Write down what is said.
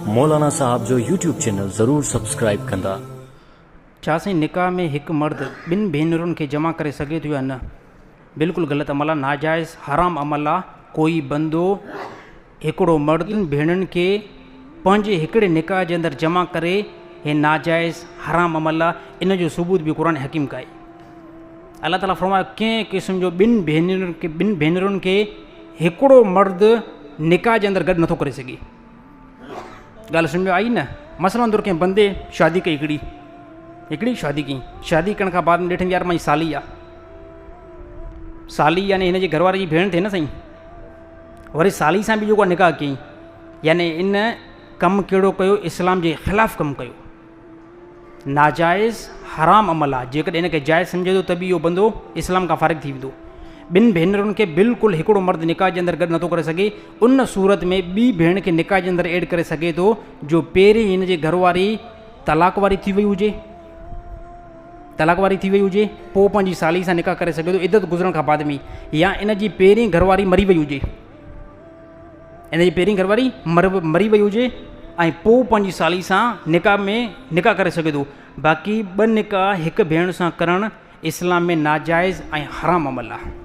مولانا صاحب جو YouTube channel ضرور سبسڪرائيب ڪندا. ڇا سائين نڪاح ۾ هڪ مرد ٻن ڀينرن کي جمع ڪري سگهي ٿو يا نه؟ بلڪل غلط عمل آ ناجائز حرام عمل آ ڪوئي بندو هڪڙو مرد ٻن ڀيڻن کي پنهنجي هڪڙي نڪاح جي اندر جمع ڪري هي ناجائز حرام عمل آ ان جو ثبوت به قرآن حڪيم کا آهي الله تعالي فرمايو ڪنهن قسم جو ٻن ڀينرن کي ٻن ڀينرن کي هڪڙو مرد نڪاح جي اندر گڏ نٿو ڪري سگهي ڳالهه سمجهه آئي نه مثلاً طور ڪنهن بندي شادي ڪئي هڪڙي هڪڙي شادي ڪئي شادي ڪرڻ کان بعد ۾ ڏٺن يار منهنجي سالي آ سالي يعني هن جي گهر واري جي ڀيڻ ٿئي نه سائين وري سالي سان به جيڪو نڪاح ڪيائين يعني ان ڪم ڪهڙو ڪيو اسلام جي خلاف ڪم ڪيو ناجائز حرام عمل آ جيڪڏهن ان کي جائز سمجهي ٿو ته به اهو بندو اسلام کان فارغ ٿي ويندو. ٻن ڀينرن کي بلڪل هڪڙو مرد نڪاح جي اندر گڏ نٿو ڪري سگهي ان صورت ۾ ٻي ڀيڻ کي نڪاح جي اندر ايڊ ڪري سگهي ٿو جو پهرين هن جي گهر واري طلاق واري ٿي وئي هجي طلاق واري ٿي وئي هجي پوء پنهنجي سالي سان نڪاح ڪري سگهي ٿو عدت گذرڻ کان بعد ۾ يا ان جي پهرين گهر واري مري وئي هجي ان جي پهرين گهر واري مري وئي هجي ۽ پوء پنهنجي سالي سان نڪاح ۾ نڪاح ڪري سگهي ٿو باقي ٻه نڪاح هڪ ڀيڻ سان ڪرڻ اسلام ۾ ناجائز ۽ حرام عمل آهي.